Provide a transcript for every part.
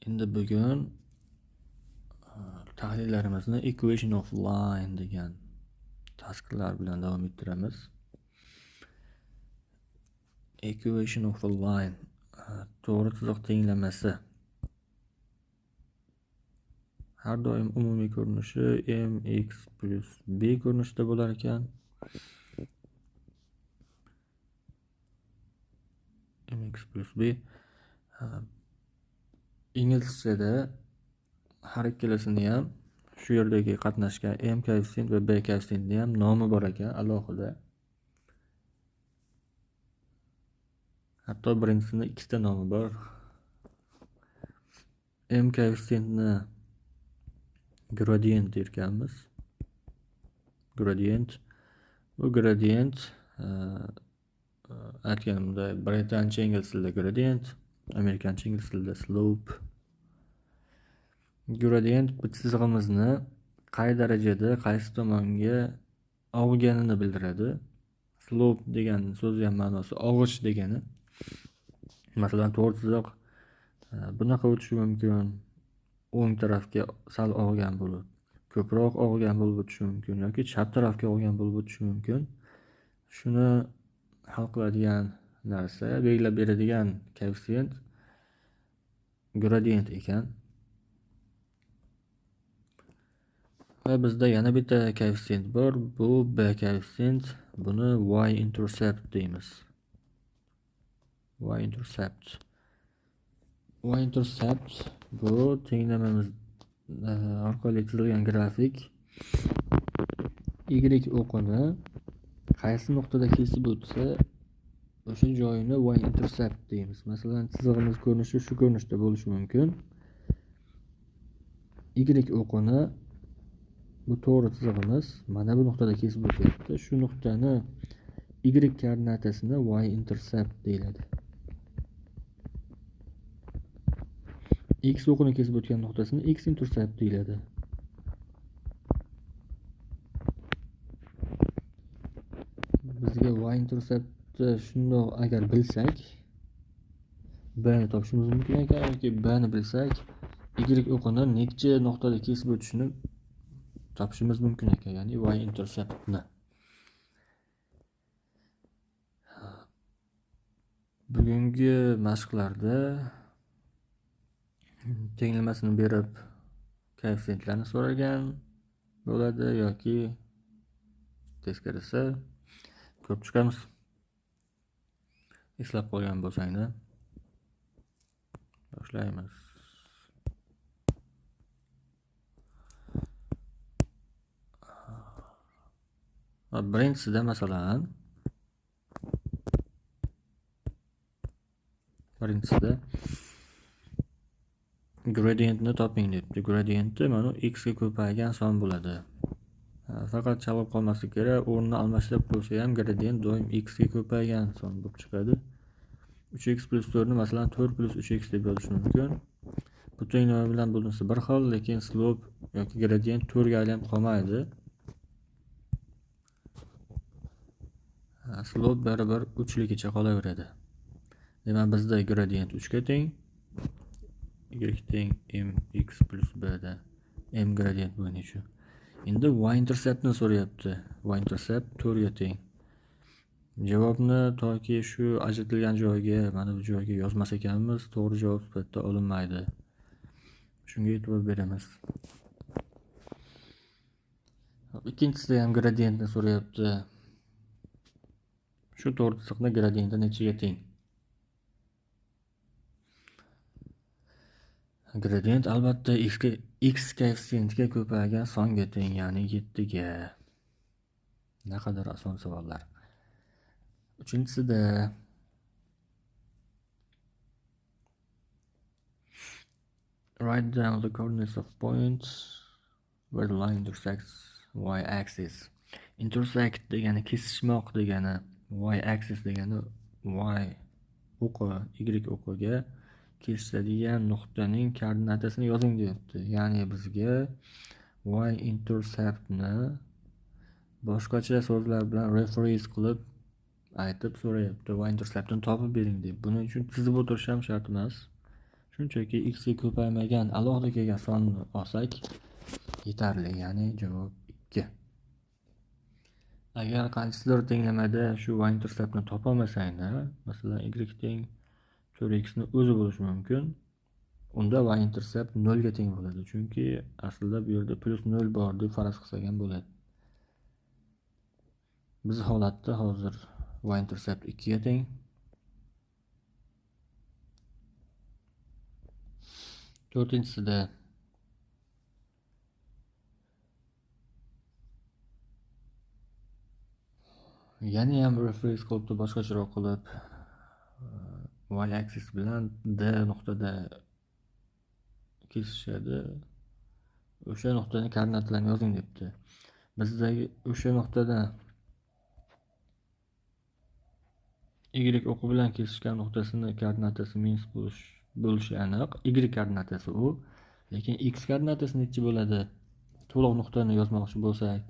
Endi bugun tahlillarimizni equation of line degan tasklar bilan davom ettiramiz. Equation of a line, to'g'ri chiziq tenglamasi. Har doim umumiy ko'rinishi mx plus b ko'rinishida bo'lar ekan. Mx plus b. Inglizchada har ikkalasini ham shu yerdagi qatnashgan m koeffitsient va b koeffitsiyentini ham nomi bor ekan alohida. Hatto birinchisini ikkita nomi bor. M koeffitsiyentni gradient derkanmiz. Gradient. Bu gradient aytganimda britancha ingliz tilida gradient, amerikancha ingliz tilida slope. Gradient bu chizig'imizni qay darajada qaysi tomonga og'ganini bildiradi. Slope degan so'zni ham ma'nosi og'ish degani. Masalan, to'g'ri chiziq bunaqa o'tishi mumkin, o'ng tarafga sal og'gan bo'lib, ko'proq og'gan bo'lib o'tishi mumkin yoki chap tarafga og'gan bo'lib o'tishi mumkin. Shuni hal qiladigan narsa, belgilab beradigan koeffitsient gradient ekan. Va bizda yana bitta koeffitsient bor, bu b koeffitsient, buni y intercept deymiz. Y intercept. Y intercept bu tenglamamiz orqali chizilgan grafik y o'qini qaysi nuqtada kesib o'tsa o'sha joyini y intercept deymiz. Masalan, chizig'imiz ko'rinishi shu ko'rinishda bo'lishi mumkin. Y o'qini bu to'g'ri chizig'imiz mana bu nuqtada kesib o'tyapti. Shu nuqtani y koordinatasini y intercept deyiladi. X o'qini kesib o'tgan nuqtasini x intercept deyiladi. Bizga y interceptni shundoq agar bilsak, b ni topishimiz mumkin ekan yoki b ni bilsak, y o'qini necha nuqtada kesib o'tishini topishimiz mumkin ekan, ya'ni y interceptni. Bugungi mashqlarda tenglamasini berib koeffitsiyentlarni so'ragan bo'ladi yoki teskarisi ko'rib chiqamiz. Eslab qolgan bo'lsanglar boshlaymiz. Birinchisida masalan, birinchisida gradientni toping debdi. Gradientni mana x ga ko'paygan son bo'ladi. Faqat chalg'ib qolmaslik kerak, o'rnini almashtirib qo'ysa ham gradient doim x ga ko'paygan son bo'lib chiqadi. 3x plus 4 ni masalan 4 plus 3x deb yozish mumkin. Bu tenglama bilan bunisi bir xil, lekin slope yoki gradient 4 ga aylanib qolmaydi. Slope baribir 3 ligicha qolaveradi. Demak, bizda gradient 3 ga teng. Y teng mx plus b da m gradient bo'lgani uchun. Endi y interceptni so'rayapti. Y intercept 4 ga teng. Javobni toki shu ajratilgan joyga, mana bu joyga yozmas ekanmiz, to'g'ri javob sifatida olinmaydi. Shunga e'tibor beramiz. Ikkinchisida ham gradientni so'rayapti. Shu to'g'ri chiziqni gradienti nechaga teng? Gradient albatta x koeffitsiyentiga ko'paygan songa teng, ya'ni 7 ga. Naqadar oson savollar. Uchinchisida write down the coordinates of points where the line intersects y axis. Intersect degani kesishmoq degani, y axis degani y o'qi, y o'qiga kesishadigan nuqtaning koordinatasini yozing deyapti. Ya'ni bizga y interceptni boshqacha so'zlar bilan rephrase qilib aytib so'rayapti. Y interceptni topib bering deb. Buning uchun chizib o'tirish ham shart emas. Shunchaki x ga ko'paymagan alohida kelgan sonni olsak yetarli, ya'ni javob 2. Agar qaysidir tenglamada shu y interceptni topolmasanglar, masalan y teng 4x ni o'zi bo'lishi mumkin. Unda y intercept 0 ga teng bo'ladi. Chunki aslida bu yerda plus 0 bor deb faraz qilsak ham bo'ladi. Biz holatda hozir y intercept 2 ga teng. To'rtinchisida yana ham rephrase qilibdi, boshqacharoq qilib y axis bilan d nuqtada kesishadi. O'sha nuqtani koordinatalarini yozing debdi. Bizdagi o'sha nuqtada y o'qi bilan kesishgan nuqtasini koordinatasi minus bo'lishi aniq. Y koordinatasi u, lekin x koordinatasi nechi bo'ladi? To'liq nuqtani yozmoqchi bo'lsak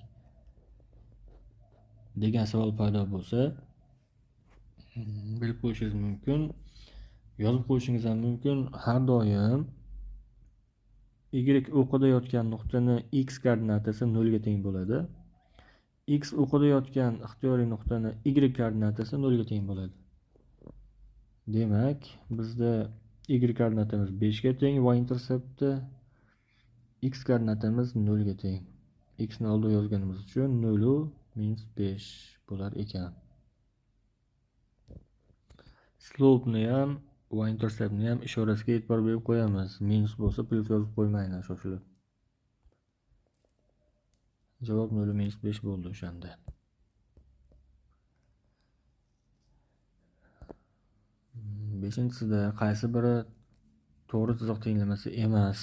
degan savol paydo bo'lsa, bilib qo'yishingiz mumkin, yozib qo'yishingiz ham mumkin. Har doim y o'qida yotgan nuqtani x koordinatasi 0 ga teng bo'ladi. X o'qida yotgan ixtiyoriy nuqtani y koordinatasi 0 ga teng bo'ladi. Demak, bizda y koordinatamiz 5 ga teng, y interceptda x koordinatamiz 0 ga teng. X ni oldin yozganimiz uchun 0 minus 5 bo'lar ekan. Slope-ni ham y interceptni ham ishorasiga e'tibor berib qo'yamiz. Minus bo'lsa plus yozib qo'ymanglar shoshilib. Javob 0 minus 5 bo'ldi o'shanda. Beshinchisida qaysi biri to'g'ri chiziq tenglamasi emas?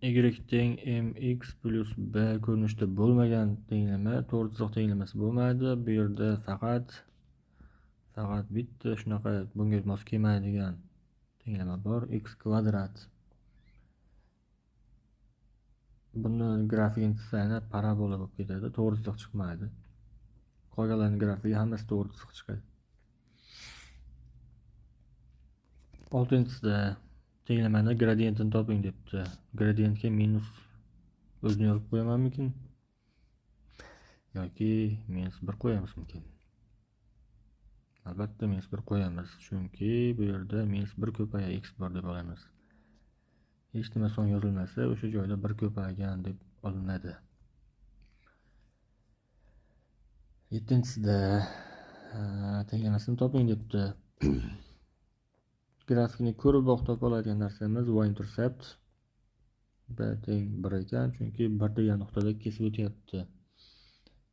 Y teng mx plus b ko'rinishda bo'lmagan tenglama to'g'ri chiziq tenglamasi bo'lmaydi. Bu yerda faqat bitta shunaqa bunga mos kelmaydigan tenglama bor, x kvadrat. Buni grafigini chizsanglar parabola bo'lib ketadi, to'g'ri chiziq chiqmaydi. Qolganlarning grafigi hammasi to'g'ri chiziq chiqadi. Oltinchisida tenglamani gradientini toping debdi. Gradientga minus o'zini yozib qo'yamanmikin yoki minus 1 qo'yamizmikin? Albatta minus 1 qo'yamiz, chunki bu yerda minus 1 ko'paygan x bor deb olamiz. Hech nima son yozilmasa o'sha joyda 1 ko'paygan deb olinadi. Yettinchisida tenglamasini toping debdi. Grafikni ko'riboq topa oladigan narsamiz y intercept b teng 1 ekan, chunki 1 degan nuqtada kesib o'tyapti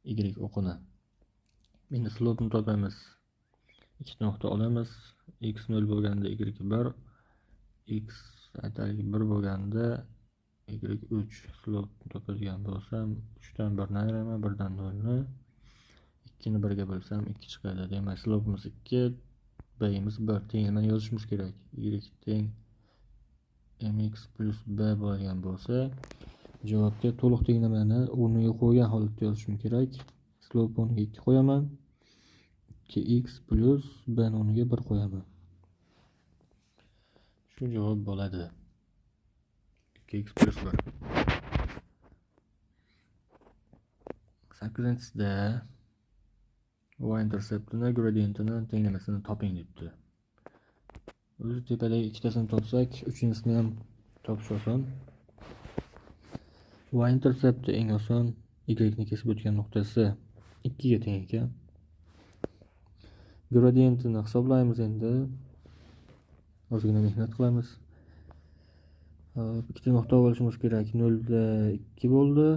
y o'qini. Endi slope-ni topamiz. Ikkita nuqta olamiz. X 0 bo'lganda y 1, x aytaylik 1 bo'lganda y 3. Slope topadigan bo'lsam 3 dan 1 ni ayiraman, 1 dan 0 ni, 2 ni 1 ga bo'lsam 2 chiqadi. Demak, slope'imiz 2, b'imiz 1. Tenglamani yozishimiz kerak. Y teng mx plus b bo'lgan bo'lsa, javobga to'liq tenglamani o'rniga qo'ygan holatda yozishim kerak. Slope o'rniga 2 qo'yaman. 2x plus b ni o'rniga 1 qo'yaman. Shu javob bo'ladi. 2x plus 1. 8-chisida y interceptini gradientini tenglamasini toping debdi. O'zi tepadagi ikkitasini topsak, uchinchisini ham topish oson. Y intercepti eng oson, y ni kesib o'tgan nuqtasi 2 ga teng ekan. Gradientini hisoblaymiz endi. Ozgina mehnat qilamiz. Ikkita nuqta olishimiz kerak. 0 da 2 bo'ldi.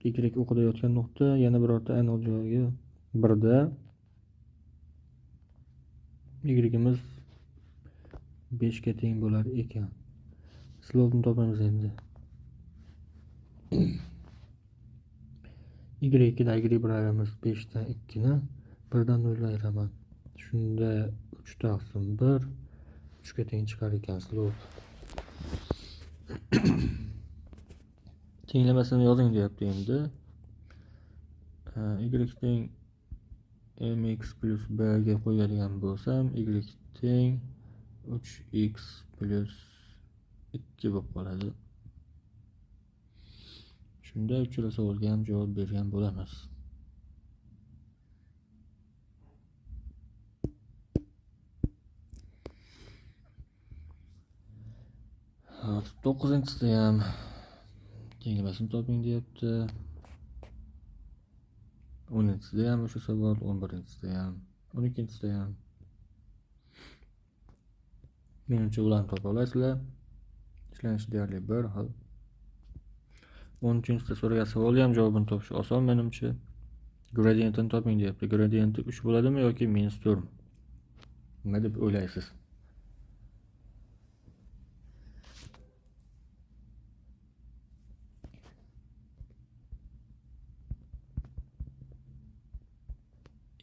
Y o'qida yotgan nuqta yana birorta aniq joyiga 1 da y'imiz 5 ga teng bo'lar ekan. Slope'ni topamiz endi. Y 2 da y 1 ayiramiz 5 dan 2 ni 1 dan 0 ayiraman. Shunda 3 taqsim 1 3 ga teng chiqar ekan slope. Tenglamasini yozing deyapti endi. Y teng mx plus b ga qo'yadigan bo'lsam, y teng 3x plus 2 bo'lib qoladi. Shunda uchala savolga ham javob bergan bo'lamiz. Hop, 9-chisida ham tenglamasini toping deyapti. 10-chisida ham o'sha savol, 11-chisida ham, 12-chisida ham. Menimcha ularni topa olasizlar. Ishlanishi deyarli bir xil. 13-chisida so'ragan savolga ham javobini topish oson menimcha. Gradientini toping deyapti. Gradienti 3 bo'ladimi yoki -4? Nima deb o'ylaysiz?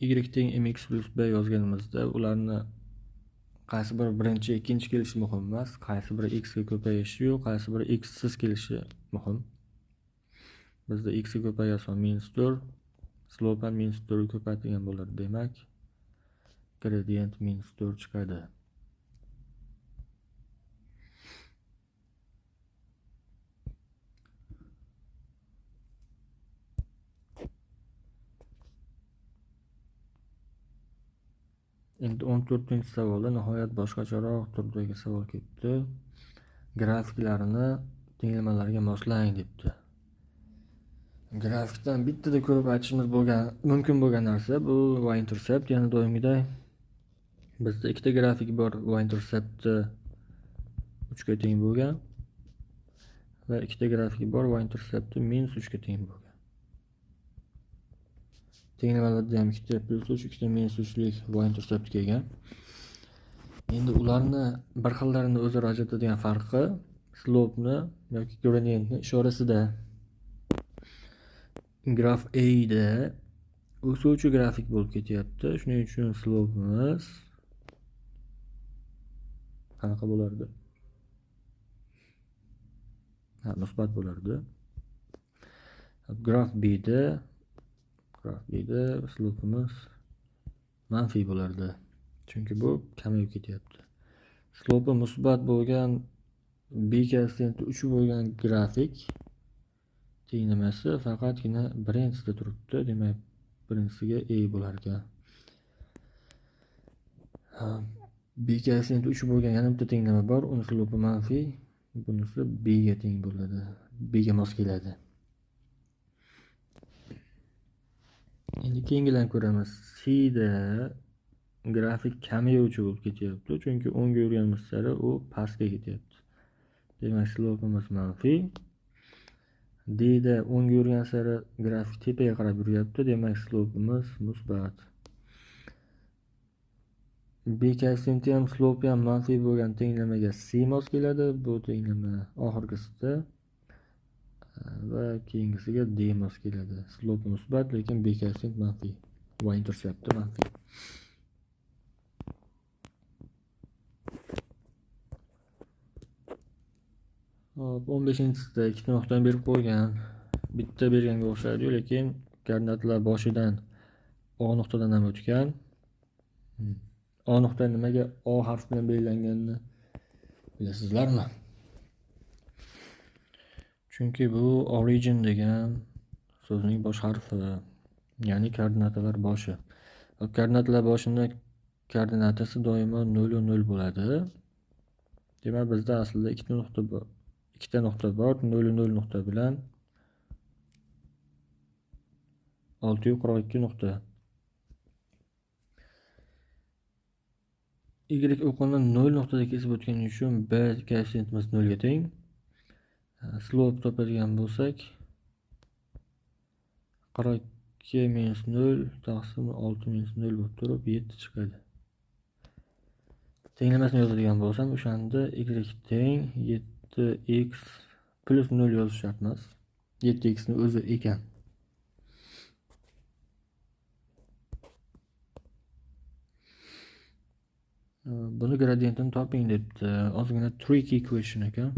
Y teng mx plus b yozganimizda ularni qaysi biri birinchi, ikkinchi kelishi muhim emas, qaysi biri x ga ko'payishi yo'q, qaysi biri x siz kelishi muhim. Bizda x ga ko'paysa -4, slope ham -4 ga ko'paytirgan bo'ladi. Demak, gradient -4 chiqadi. Endi 14-savolda nihoyat boshqacharoq turdagi savol kelibdi. Grafiklarni tenglamalarga moslang debdi. Grafikdan bittada ko'rib aytishimiz mumkin bo'lgan narsa bu y-intercept, ya'ni doimgiday bizda ikkita grafik bor. Y-interceptni 3 ga teng bo'lgan va ikkita grafik bor, y-interceptni -3 ga teng bo'lgan. Tenglamalarda ham ikkita +3, ikkita -3lik y-intercept kelgan. Endi ularni bir xillarini o'zaro ajratadigan farqi slope-ni yoki gradientni ishorasida. Graf A da o'suvchi grafik bo'lib ketyapti. Shuning uchun slope'imiz qanaqa bo'lardi? Ha, musbat bo'lardi. Graf B da slope'imiz manfiy bo'lardi. Chunki bu kamayib ketyapti. Slope'i musbat bo'lgan B koeffitsiyenti 3 bo'lgan grafik tenglamasi faqatgina birinchisida turibdi. Demak, birinchisiga A bo'lar ekan. B koeffitsiyenti 3 bo'lgan yana bitta tenglama bor. Uni slope'i manfiy, bunisi B ga teng bo'ladi. B ga mos keladi. Endi keyingilarni ko'ramiz. C da grafik kamayuvchi bo'lib ketyapti, chunki o'ngga yurganimiz sari u pastga ketyapti. Demak, slope'imiz manfiy. D da o'ngga yurgan sari grafik tepaga qarab yuryapti, demak slope'imiz musbat. B koeffitsiyenti ham slope ham manfiy bo'lgan tenglamaga C mos keladi. Bu tenglama oxirgisida va keyingisiga D mos keladi. Slope musbat, lekin B koeffitsient manfiy. Y intercepti manfiy. Hop, 15-chisida ikkita nuqtani berib qo'ygan. Bitta berganga o'xshaydi, lekin koordinatlar boshidan O nuqtadan ham o'tgan. O nuqta nimaga O harfi bilan belgilanganini bilasizlarmi? Chunki bu origin degan so'zning bosh harfi, ya'ni koordinatalar boshi. Koordinatalar boshini koordinatasi doimo 0 va 0 bo'ladi. Demak, bizda aslida ikkita nuqta bor. Ikkita nuqta bor, 0 va 0 nuqta bilan 642 nuqta. Y o'qini 0 nuqtada kesib o'tgani uchun B koeffitsiyentimiz 0 ga teng. Slope topadigan bo'lsak 42 minus 0 taqsim 6 minus 0 bo'lib turib 7 chiqadi. Tenglamasini yozadigan bo'lsam, o'shanda y teng 7x plus 0 yozish shart emas. 7x ni o'zi ekan. Buni gradientini toping debdi. Ozgina tricky question ekan.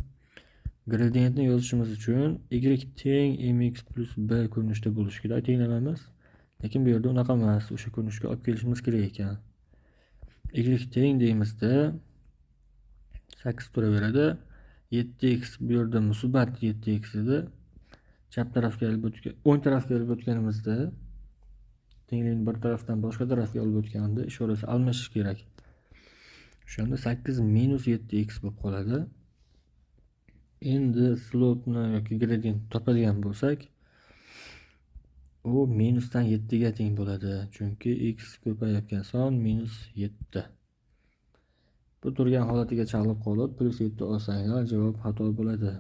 Gradientni yozishimiz uchun y teng mx plus b ko'rinishda bo'lishi kerak tenglamamiz. Lekin bu yerda unaqa emas, o'sha ko'rinishga olib kelishimiz kerak ekan. Y teng deymizda 8 turaveradi. 7x bu yerda musbat 7x edi. Chap tarafga olib o'tgan, o'ng tarafga olib o'tganimizda tenglikni bir tarafdan boshqa tarafga olib o'tganda ishorasi almashishi kerak. O'shanda 8 minus 7x bo'lib qoladi. Endi slope'ni yoki gradient topadigan bo'lsak, u minusdan 7 ga teng bo'ladi. Chunki x ko'payayotgan son minus 7. Bu turgan holatiga chalib qolib, plus 7 olsanglar javob xato bo'ladi.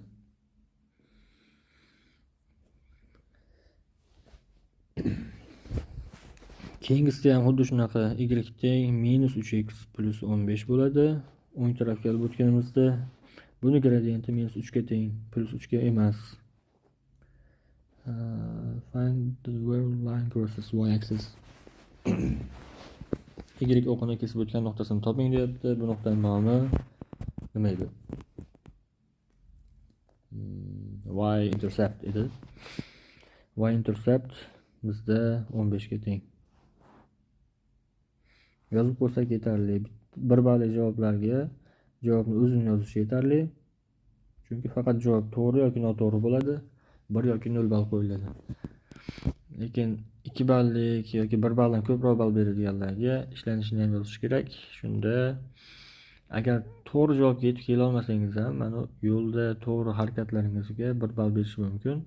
Keyingisida ham xuddi shunaqa y teng minus 3x plus 15 bo'ladi. O'ng tarafga olib o'tganimizda buni gradienti minus 3 ga teng, plus 3 ga emas. Find the where line crosses y axis. Y o'qini kesib o'tgan nuqtasini toping deyapti. Bu nuqtaning nomi nima edi? Y intercept edi. Y intercept bizda 15 ga teng. Yozib qo'ysak yetarli. Bir balli javoblarga javobni o'zini yozish yetarli. Chunki faqat javob to'g'ri yoki noto'g'ri bo'ladi. 1 yoki 0 ball qo'yiladi. Lekin 2 ballik yoki 1 balldan ko'proq ball beradiganlarga ishlanishini ham yozish kerak. Shunda agar to'g'ri javobga yetib kela olmasangiz ham mana yo'lda to'g'ri harakatlaringizga 1 ball berishi mumkin.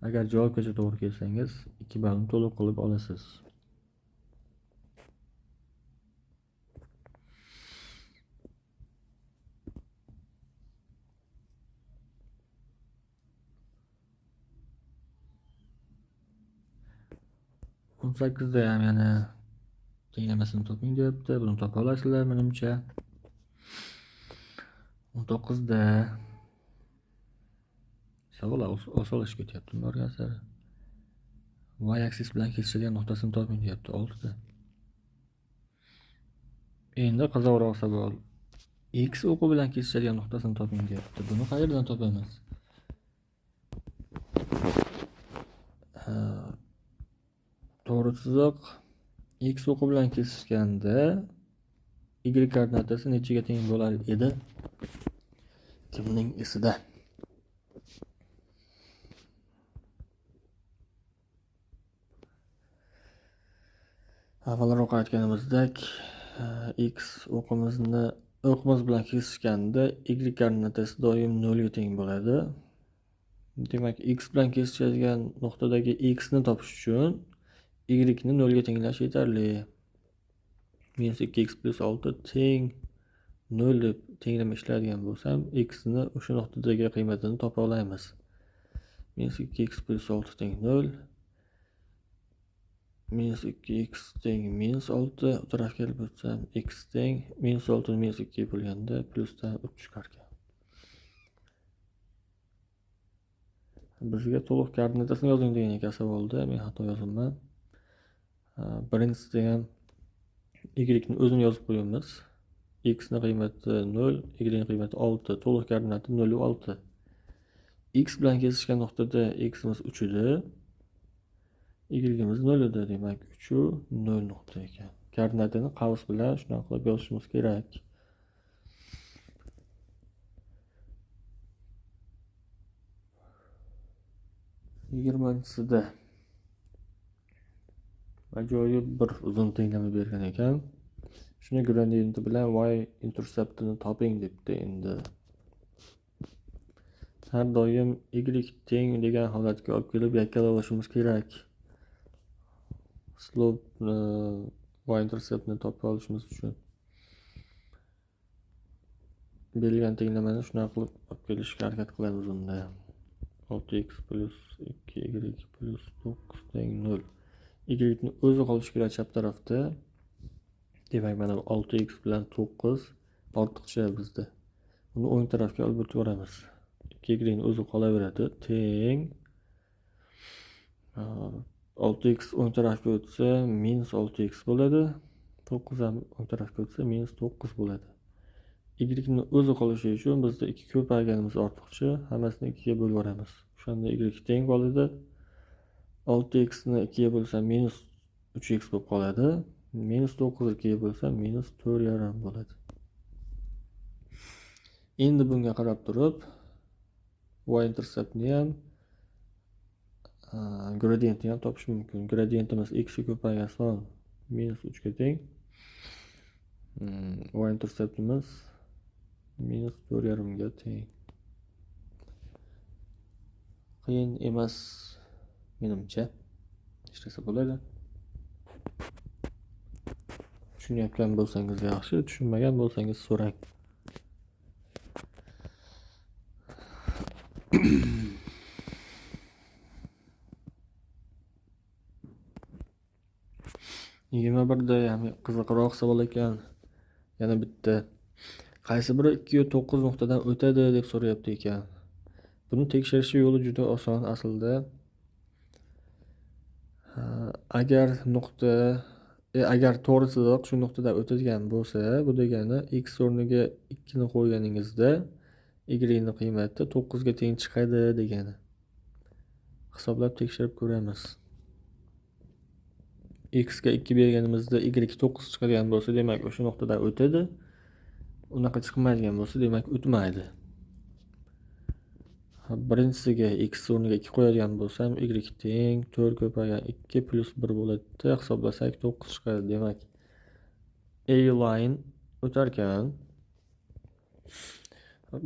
Agar javobgacha to'g'ri kelsangiz 2 ballni to'liq qilib olasiz. O'n sakkizda ham yana tenglamasini toping deyapti. Buni topa olasizlar menimcha. 19da savol osonlashib ketyapti borgan sari. Y axis bilan kesishadigan nuqtasini toping deyapti 6da. Endi qiziqroq savol. X o'qi bilan kesishadigan nuqtasini toping deyapti. Buni qayerdan topamiz? To'g'ri chiziq x o'qi bilan kesishganda y koordinatasi nechaga teng bo'lar edi? Kimning esida? Avvalroq aytganimizdek, x o'qimiz bilan kesishganda y koordinatasi doim 0 ga teng bo'ladi. Demak, x bilan kesishadigan nuqtadagi x ni topish uchun y ni 0 ga tenglash yetarli. Minus 2x plus 6 teng 0 deb tenglama ishlaydigan bo'lsam, x ni o'sha nuqtadagi qiymatini topa olamiz. Minus 2x plus 6 teng 0. Minus 2x teng minus 6, u tarafga kelib o'tsam x teng minus 6 minus 2 ga bo'lganda plusdan 3 chiqar ekan. Bizga to'liq koordinatasini yozing degan ekan savolda, men xato yozibman. Birinchisida ham y ni o'zini yozib qo'yamiz. X ni qiymati 0, y ni qiymati 6, to'liq koordinati 0 va 6. X bilan kesishgan nuqtada ximiz 3 edi. Y'imiz 0 edi, demak 3 u 0 nuqta ekan. Koordinatini qavs bilan shunaqa qilib yozishimiz kerak. Yigirmanchisida ajoyib bir uzun tenglama bergan ekan. Shuni gradienti bilan y interceptini toping debdi endi. Har doim y teng degan holatga olib kelib yakkalab olishimiz kerak. Slope y interceptni topa olishimiz uchun berilgan tenglamani shunaqa qilib olib kelishga harakat qilamiz unda. 6x plus 2y plus 9 teng 0. Y ni o'zi qolishi kerak chap tarafda. Demak, mana 6x bilan 9 ortiqcha bizda. Uni o'ng tarafga olib o'tib yuboramiz. 2y ni o'zi qolaveradi. Teng 6x o'ng tarafga o'tsa minus 6x bo'ladi. 9 ham o'ng tarafga o'tsa minus 9 bo'ladi. Y ni o'zi qolishi uchun bizda 2 ko'payganimiz ortiqcha, hammasini 2 ga bo'lib yuboramiz. O'shanda y teng qoladi. 6x ni 2 ga bo'lsam minus 3x bo'lib qoladi. Minus 9 2 ga bo'lsam minus 4.5 bo'ladi. Endi bunga qarab turib y-interceptni ham gradientni ham topish mumkin. Gradientimiz x ga ko'paygan son minus 3 ga teng. Y-interceptimiz minus 4,5 ga teng. Qiyin emas menimcha. Ishlasa bo'ladi. Tushunayotgan bo'lsangiz yaxshi, tushunmagan bo'lsangiz so'rang. Yigirma birda ham qiziqroq savol ekan. Yana bitta. Qaysi biri 2,9 nuqtadan o'tadi deb so'rayapti ekan. Buni tekshirish yo'li juda oson aslida. Agar nuqta agar to'g'ri chiziq shu nuqtadan o'tadigan bo'lsa, bu degani x o'rniga 2 ni qo'yganingizda y ni qiymati 9 ga teng chiqadi degani. Hisoblab tekshirib ko'ramiz. X ga 2 berganimizda y 9 chiqadigan bo'lsa, demak o'sha nuqtadan o'tadi. Unaqa chiqmaydigan bo'lsa, demak o'tmaydi. Birinchisiga x o'rniga 2 qo'yadigan bo'lsam, y teng 4 ko'paygan 2 plus 1 bo'ladi. Hisoblasak 9 chiqadi. Demak, A line o'tar ekan.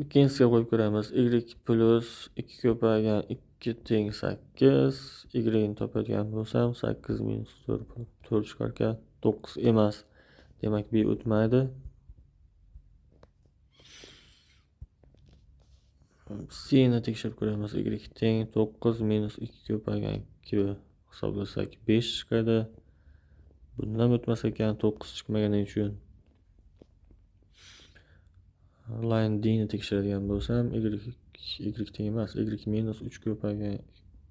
Ikkinchisiga qo'yib ko'ramiz. Y plus 2 ko'paygan 2 teng 8. Y ni topadigan bo'lsam 8 minus 4 4 chiqar ekan. 9 emas. Demak, B o'tmaydi. C ni tekshirib ko'ramiz. Y teng 9 minus 2 ko'paygan 2 hisoblasak 5 chiqadi. Bundan o'tmas ekan 9 chiqmagani uchun. Line D ni tekshiradigan bo'lsam y teng emas, y minus 3 ko'paygan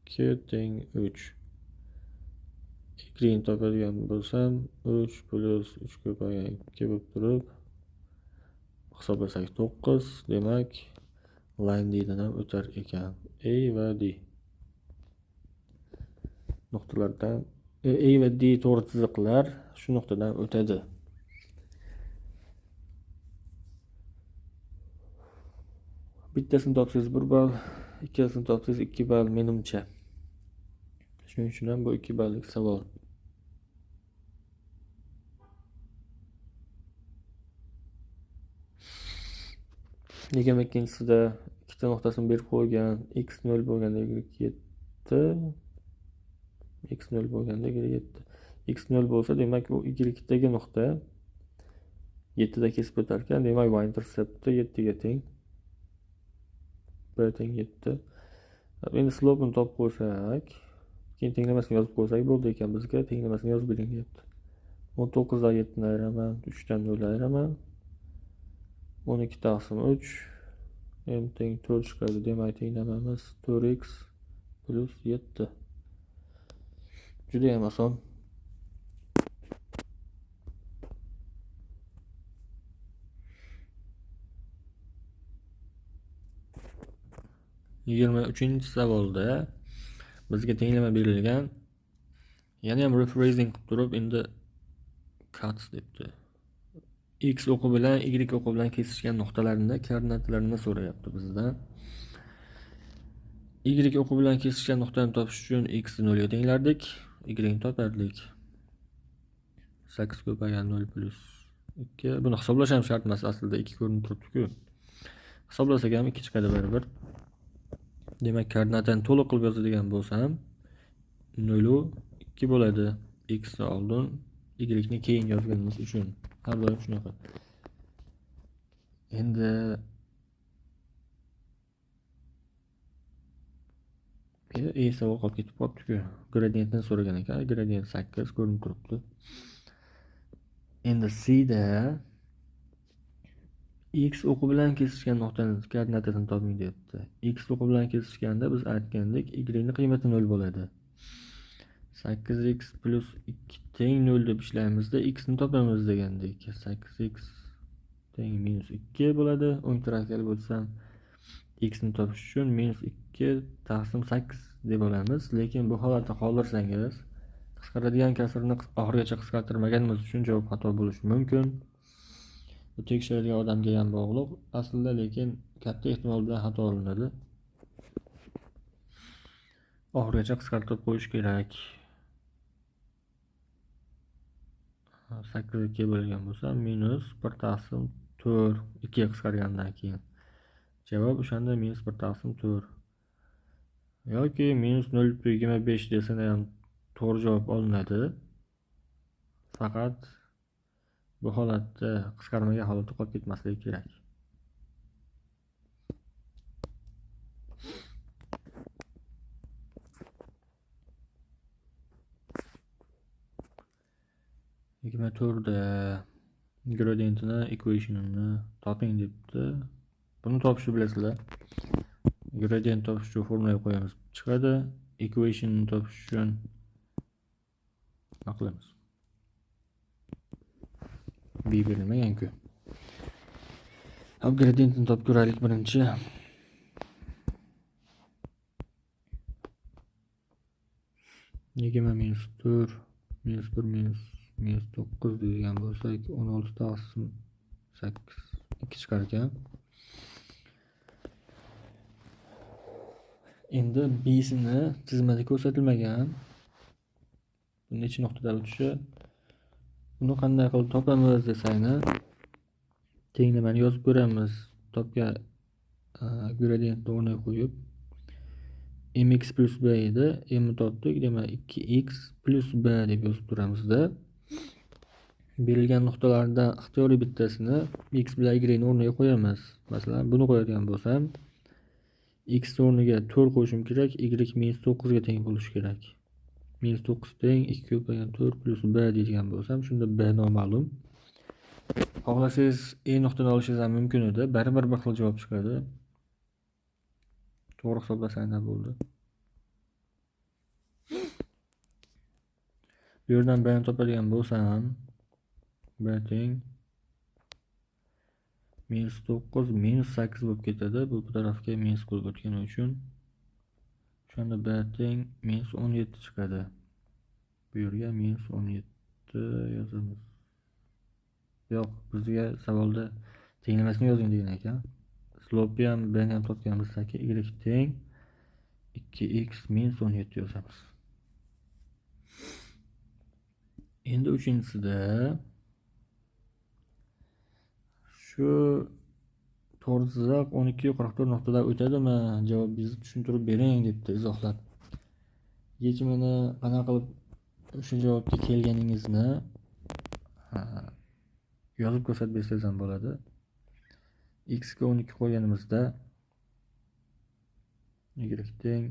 2 teng 3. Y ni topadigan bo'lsam 3 plus 3 ko'paygan 2 bo'lib turib hisoblasak 9, demak line D dan ham o'tar ekan. A va D nuqtalardan A va D to'g'ri chiziqlar shu nuqtadan o'tadi. Bittasini topsangiz 1 ball, ikkalasini topsangiz 2 ball menimcha. Shuning uchun ham bu 2 ballik savol. Yigirma ikkinchisida ikkita nuqtasini berib qo'ygan. X 0 bo'lganda y 7, x 0 bo'lganda y 7. X 0 bo'lsa, demak u y dagi nuqta 7 da kesib o'tar ekan. Demak, y intercepti 7 ga teng. B teng 7. Endi slope'ni topib qo'ysak, keyin tenglamasini yozib qo'ysak bo'ldi ekan bizga. Tenglamasini yozib bering deyapti. 19 dan 7 ni ayiraman, 3 dan 0 ayiraman. 12 taqsim 3 m teng 4 chiqadi. Demak, tenglamamiz 4x plus 7. Juda ham oson. Yigirma uchinchi savolda bizga tenglama berilgan. Yana ham rephrasing qilib turib, endi cuts debdi. X o'qi bilan Y o'qi bilan kesishgan nuqtalarni koordinatalarini so'rayapti bizdan. Y o'qi bilan kesishgan nuqtani topish uchun x ni 0 ga tenglardik, y ni topardik. 8 ko'paygan 0 plus 2. Buni hisoblash ham shart emas, aslida 2 ko'rinib turibdi-ku. Hisoblasak ham 2 chiqadi baribir. Demak, koordinatani to'liq qilib yozadigan bo'lsam 0 2 bo'ladi. X ni oldin, Y ni keyin yozganimiz uchun. Har doim shunaqa. Endi savol qolib ketib qolibdi-ku. Gradientni so'ragan ekan. Gradient 8 ko'rinib turibdi. Endi C da X o'qi bilan kesishgan nuqtani koordinatasini toping deyapti. X o'qi bilan kesishganda biz aytgandik Y ni qiymati 0 bo'ladi. 8x plus 2 teng 0 deb ishlaymizda x ni topamiz degandik. 8x teng minus 2 bo'ladi. O'ng tarafga olib o'tsam x ni topish uchun minus 2 taqsim 8 deb olamiz. Lekin bu holatda qoldirsangiz qisqaradigan kasrni oxirigacha qisqartirmaganimiz uchun javob xato bo'lishi mumkin. Bu tekshiradigan odamga ham bog'liq aslida, lekin katta ehtimol bilan xato olinadi. Oxirigacha qisqartirib qo'yish kerak. 8 ga bo'lgan bo'lsa, minus 1 taqsim 4, 2 ga qisqargandan keyin javob o'shanda minus 1 taqsim 4 yoki minus 0.25 desa ham to'g'ri javob olinadi. Faqat bu holatda qisqarmagan holatda qolib ketmasligi kerak. Yigirma to'rtda gradientini equationini toping debdi. Buni topishni bilasizlar. Gradient topish uchun formulaga qo'yamiz, chiqadi. Equationni topish uchun nima qilamiz? B berilmagan-ku. Hop, gradientni topib ko'raylik birinchi. Yigirma minus 4 minus 1 minus 9 degan bo'lsak, 16 taqsim 8 2 chiqar ekan. Endi B'sini chizmada ko'rsatilmagan. Bu necha nuqtada o'tishi? Buni qanday qilib topamiz desangni, tenglamani yozib ko'ramiz. Topgan gradientni o'rniga qo'yib mx plus b edi. M ni topdik, demak 2x plus b deb yozib turamizda. Berilgan nuqtalardan ixtiyoriy bittasini x bilan y ni o'rniga qo'yamiz. Masalan, buni qo'yadigan bo'lsam, x o'rniga 4 qo'yishim kerak, y minus 9 ga teng bo'lishi kerak. Minus 9 teng 2 ko'paygan 4 plus b deydigan bo'lsam, shunda b noma'lum. Xohlasangiz e nuqtani olishingiz ham mumkin edi. Baribir bir xil javob chiqadi. To'g'ri hisoblasangiz bo'ldi. Bu yerdan b ni topadigan bo'lsam, b teng minus 9 minus 8 bo'lib ketadi. Bu tarafga minus bo'lib o'tgani uchun o'shanda b teng minus 17 chiqadi. Bu yerga minus 17 yozamiz. Yo'q, bizga savolda tenglamasini yozing degan ekan. Slope ham b ni ham topganimizdan keyin y teng 2x minus 17 yozamiz. Endi uchinchisida shu to'g'ri chiziq 12.44 nuqtada o'tadimi? Javobingizni tushuntirib bering debdi, izohlab. Yechimini qanaqa qilib o'sha javobga kelganingizni yozib ko'rsatib bersangiz ham bo'ladi. X ga 12 qo'yganimizda y teng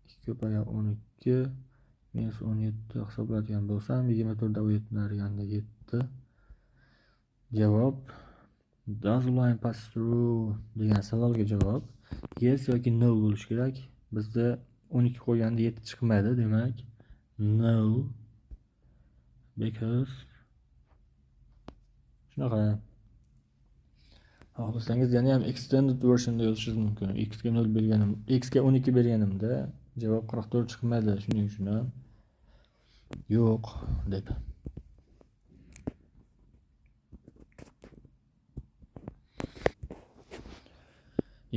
2 ko'paygan 12 minus 17 hisoblaydigan bo'lsam, 24 dan 17 ni ayirganda 7. Javob does line pass through degan savolga javob yes yoki no bo'lishi kerak. Bizda 12 qo'yganda 7 chiqmadi, demak no, because shunaqa. Xohlasangiz yana ham extended versionda yozishingiz mumkin. X ga 0 berganim, x ga 12 berganimda javob 44 chiqmadi, shuning uchun ham yo'q deb.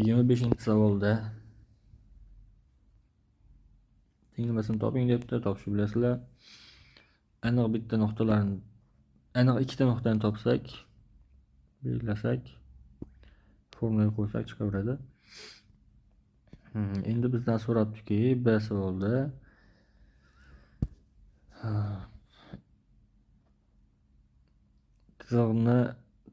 25-savolda tenglamasini toping debdi. Topishni bilasizlar. Aniq bitta nuqtalarni, aniq ikkita nuqtani topsak, belgilasak, formulaga qo'ysak chiqaveradi. Endi bizdan so'rabdiki, B savolda chiziqni,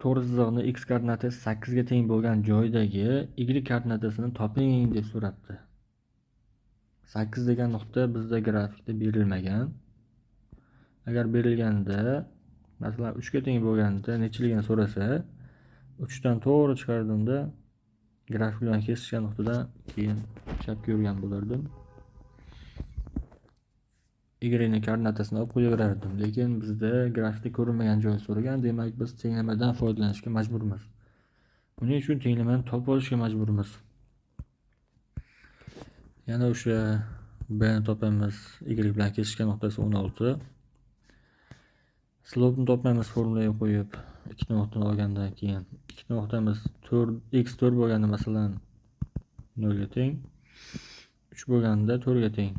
to'g'ri chiziqni x koordinatasi 8 ga teng bo'lgan joydagi y koordinatasini toping deb so'rabdi. 8 degan nuqta bizda grafikda berilmagan. Agar berilganda, masalan 3 ga teng bo'lganda nechiligini so'rasa, 3 dan to'g'ri chiqardimda grafik bilan kesishgan nuqtadan keyin chapga yurgan bo'lardim. Y ning koordinatasini olib qo'yaverardim. Lekin bizda grafikda ko'rinmagan joy so'ragan, demak biz tenglamadan foydalanishga majburmiz. Buning uchun tenglamani topib olishga majburmiz. Yana o'sha b ni topamiz. Y bilan kesishgan nuqtasi 16. Slope'ni topmaymiz formulaga qo'yib, ikkita nuqtani olgandan keyin ikkita nuqtamiz 4, x 4 bo'lganda masalan 0 ga teng, 3 bo'lganda 4 ga teng.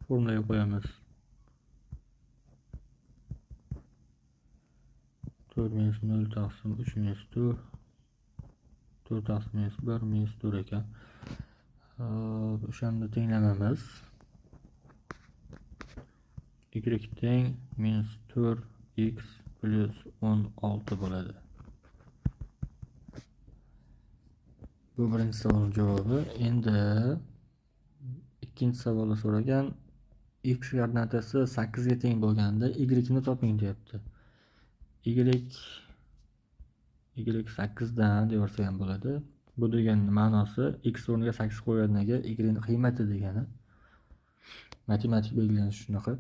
Formulaga qo'yamiz. 4 minus 0 taqsim 3 minus 4, 4 taqsim minus 1 minus 4 ekan. O'shanda tenglamamiz y teng minus 4x plus 16 bo'ladi. Bu birinchi savolning javobi. Endi ikkinchi savolda so'ragan x koordinatasi 8 ga teng bo'lganda y ni toping deyapti. Y 8 dan devorsa ham bo'ladi. Bu degan ma'nosi x o'rniga 8 qo'yganiga y ning qiymati degani. Matematik belgilanishi shunaqa.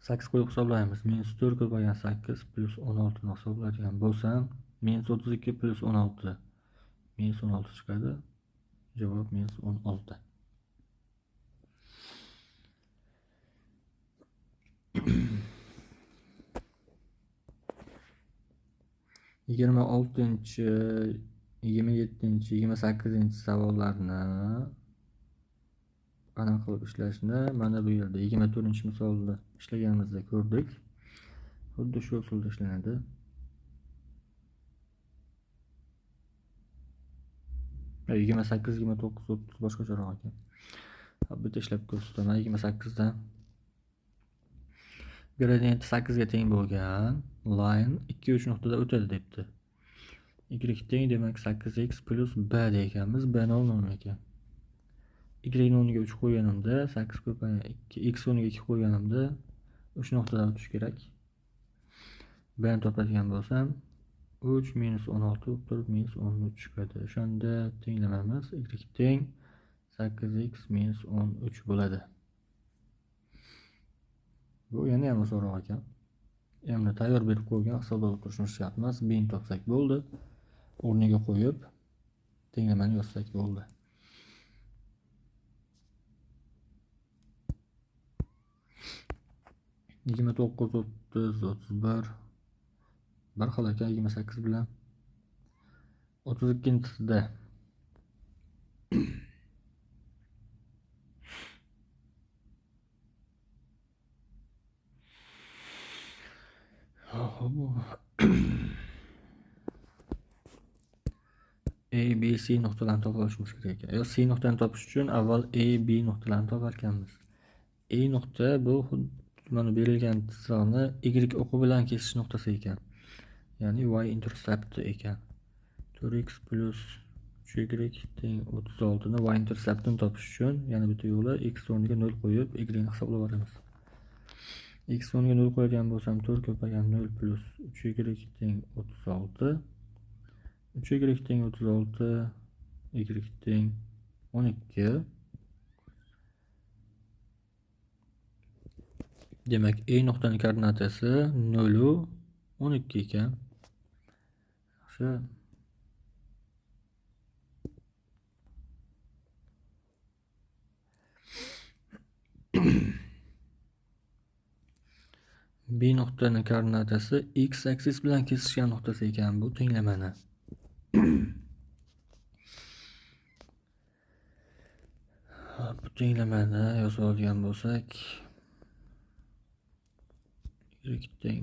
8 qo'yib hisoblaymiz. Minus 4 ko'paygan 8 plus 16 ni hisoblaydigan bo'lsam, minus 32 plus 16 minus 16 chiqadi. Javob minus 16. 26-, 27-, 28 savollarni qanaqa qilib ishlashni mana bu yerda 24-misolda ishlaganimizda ko'rdik. Xuddi shu usulda ishlanadi. 28, 29, 30 boshqacharoq ekan. Bitta ishlab ko'rsataman. 28 dan gradient 8 ga teng bo'lgan line 2-3 nuqtada o'tadi debdi. Y teng demak 8x plus b deganmiz. B 0 ekan. Y ni o'rniga 3 qo'yganimda 8 ko'paygan 2, x o'rniga 2 qo'yganimda 3 nuqtadan o'tish kerak. B ni topadigan bo'lsam 3 minus 16 bo'lib turib minus 13 chiqadi. O'shanda tenglamamiz y teng 8x minus 13 bo'ladi. Bu yana ham osonroq ekan. Endi tayyor berib qo'ygan hisoblab o'tirishimiz shart emas. B ni topsak bo'ldi. O'rniga qo'yib tenglamani yozsak bo'ldi. 29, 30, 31 bir xil ekan 28 bilan. 32-sida A, B, C nuqtalarini topib olishimiz kerak ekan. Yo, C nuqtani topish uchun avval A, B nuqtalarini topar ekanmiz. A nuqta bu mana berilgan chiziqni Y o'qi bilan kesish nuqtasi ekan. Ya'ni Y intercepti ekan. 4x plus 3y teng 36 ni Y interceptini topish uchun yana bitta yo'li x o'rniga 0 qo'yib y ni hisoblab olamiz. X o'rniga 0 qo'yadigan bo'lsam 4 ko'paygan 0 plus 3y teng 36. 3y teng 36, y teng 12. Demak, A nuqtaning koordinatasi 0 12 ekan. Yaxshi. B nuqtaning koordinatasi x aksis bilan kesishgan nuqtasi ekan bu tenglamani. Bu tenglamani yozib olgan bo'lsak y teng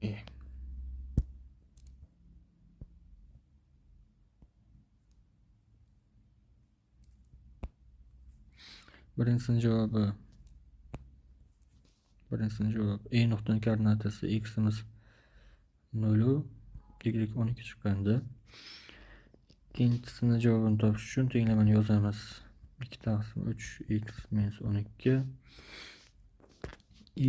e. Birinchisining javobi E nuqtaning koordinatasi x'imiz 0, y 12 chiqqandi. Ikkinchisini javobini topish uchun tenglamani yozamiz. 2 taqsim 3 x minus 12.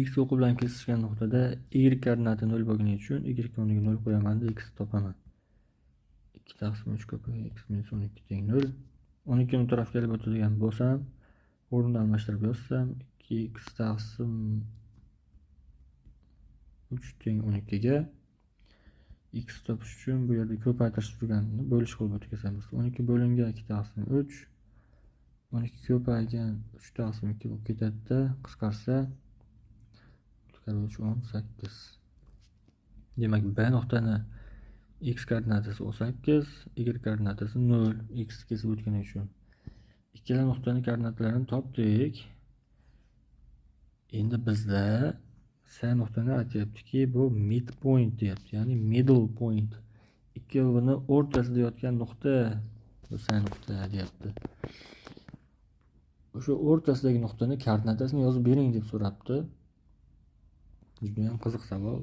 X o'qi bilan kesishgan nuqtada y koordinati 0 bo'lgani uchun y o'rniga 0 qo'yaman-da, x topaman. 2 taqsim 3 ko'paygan x minus 12 teng 0. 12 ni tarafga olib o'tadigan bo'lsam, o'rnini almashtirib yozsam 2x taqsim 3 teng 12 ga x topish uchun bu yerda ko'paytirish turganini bo'lish qilib o'tkazamiz. 12 bo'lingan 2 taqsim 3, 12 ko'paygan 3 taqsim 2 bo'lib ketadi-da, qisqarsa 18. Demak, B nuqtani x koordinatasi 18, y koordinatasi 0, x kesib o'tgani uchun. Ikkala nuqtani koordinatalarini topdik. Endi bizda S nuqtani aytyaptiki, bu midpoint deyapti, ya'ni middle point. Ikkovini o'rtasida yotgan nuqta bu S nuqta deyapti. O'sha o'rtasidagi nuqtani koordinatasini yozib bering deb so'rabdi. Juda ham qiziq savol.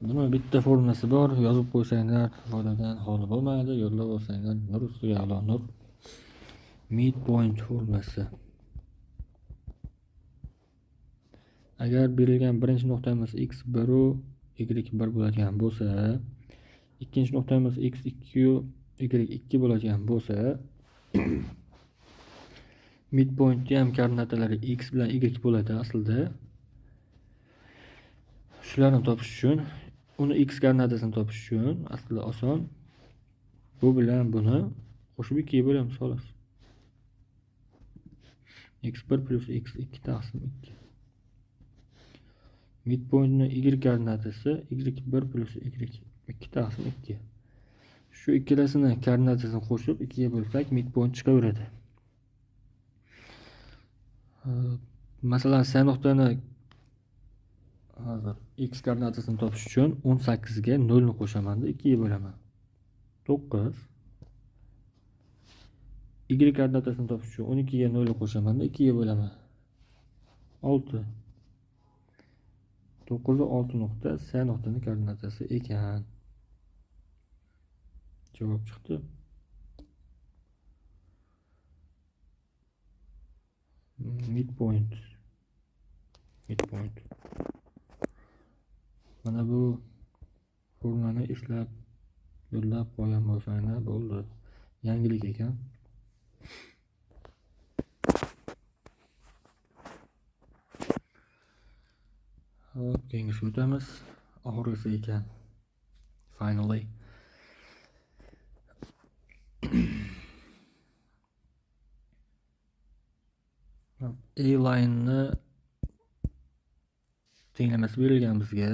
Buni bitta formulasi bor, yozib qo'ysanglar foydadan xoli bo'lmaydi, yodlab olsanglar nur ustiga a'lo nur. Midpoint formulasi. Agar berilgan birinchi nuqtamiz x1 va y1 bo'ladigan bo'lsa, ikkinchi nuqtamiz x2 y2 bo'ladigan bo'lsa, midpointni ham koordinatalari x bilan y bo'ladi aslida. Shularni topish uchun, uni x koordinatasini topish uchun aslida oson. Bu bilan buni qo'shib 2 ga bo'lamiz xolos. x1 plus x2 taqsim 2. Midpointni y koordinatasi y1 plus y2 taqsim 2. Shu ikkalasini koordinatasini qo'shib 2 ga bo'lsak, midpoint chiqaveradi. Masalan, S nuqtani hozir x koordinatasini topish uchun 18 ga 0 ni qo'shaman-da, 2 ga bo'laman. 9. Y koordinatasini topish uchun 12 ga 0 ni qo'shaman-da, 2 ga bo'laman. 6. 9 va 6 nuqta S nuqtani koordinatasi ekan. Javob chiqdi. Midpoint. Midpoint. Mana bu formulani eslab, yo'llab qo'ygan bo'lsanglar bo'ldi. Yangilik ekan. Hop, keyingisi o'tamiz. Oxirgisi ekan. Finally. A line'ni tenglamasi berilgan bizga.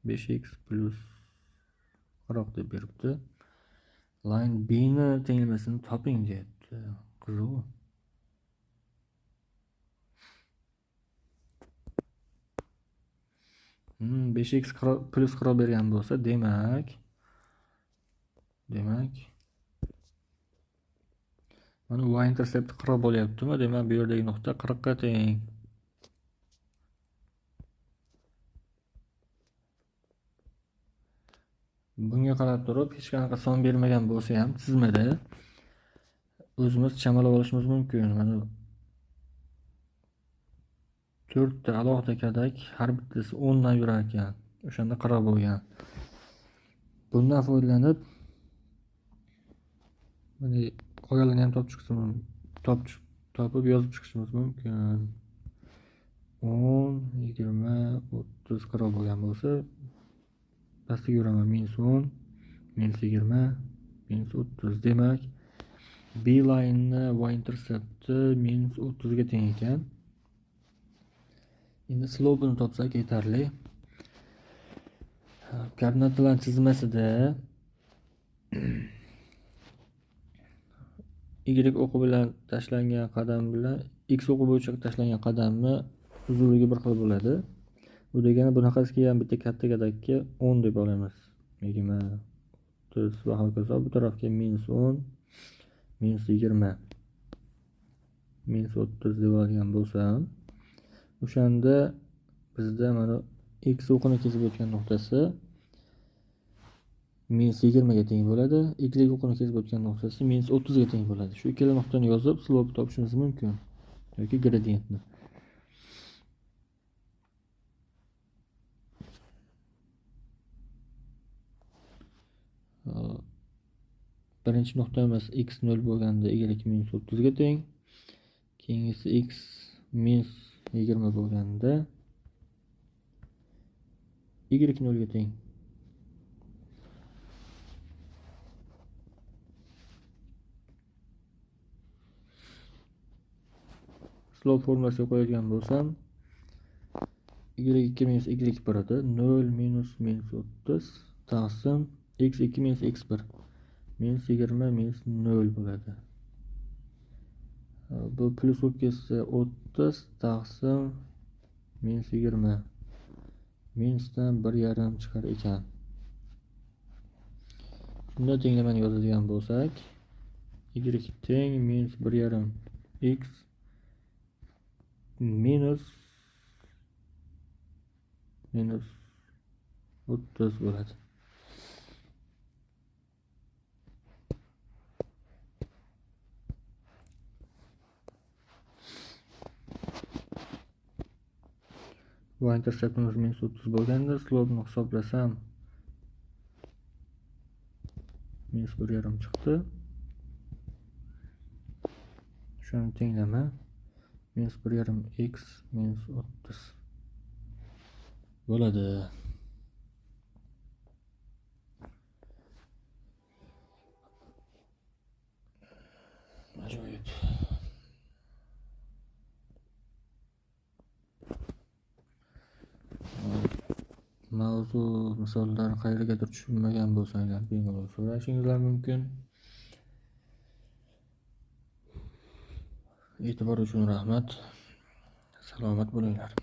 5x plus 40 deb beribdi. Line B ni tenglamasini toping deyapti. Qiziq. 5x plus 40 bergan bo'lsa, demak mana y intercept 40 bo'lyaptimi? Demak, bu yerdagi nuqta 40 ga teng. Bunga qarab turib hech qanaqa son bermagan bo'lsa ham chizmada o'zimiz chamalab olishimiz mumkin. Mana 4 ta alohida kadak har bittasi 10 dan yurar ekan. O'shanda 40 bo'lgan. Bundan foydalanib mana qolganlarni ham topib yozib chiqishimiz mumkin. 10, 20, 30, 40 bo'lgan bo'lsa, pastga yuraman -10, -20, -30. Demak, B line'ni y intercepti -30 ga teng ekan. Endi slope'ini topsak yetarli. Koordinatalar chizmasida y o'qi bilan tashlangan qadam bilan x o'qi bo'yicha tashlangan qadamni uzunligi bir xil bo'ladi. Bu degani bunaqasiga ham bitta katta kadakka 10 deb olamiz. 20, 30 va hokazo. Bu tarafga -10, -20, -30 deb olgan bo'lsam, o'shanda bizda mana x o'qini kesib o'tgan nuqtasi -20 ga teng bo'ladi. Y o'qini kesib o'tgan nuqtasi -30 ga teng bo'ladi. Shu ikkala nuqtani yozib slope topishimiz mumkin yoki gradientni. Birinchi nuqtamiz x 0 bo'lganda y -30 ga teng. Keyingisi x -20 bo'lganda y 0 ga teng. Slope formulasiga qo'yadigan bo'lsam, y2 minus y1 edi. 0 minus minus 30 taqsim x2 minus x1 minus 20 minus 0 bo'ladi. Bu plyus bo'lib ketsa 30 taqsim minus 20 minusdan 1,5 chiqar ekan. Shunda tenglamani yozadigan bo'lsak, y teng minus 1,5 x minus minus 30 bo'ladi. Y interceptimiz minus 30 bo'lganda slope'ni hisoblasam minus 1,5 chiqdi. Shuni tenglama minus 1,5 x minus 30 bo'ladi. Ajoyib. Mavzu misollar qayergadir tushunmagan bo'lsanglar bemalol so'rashingizlar mumkin. E'tibor uchun rahmat. Salomat bo'linglar.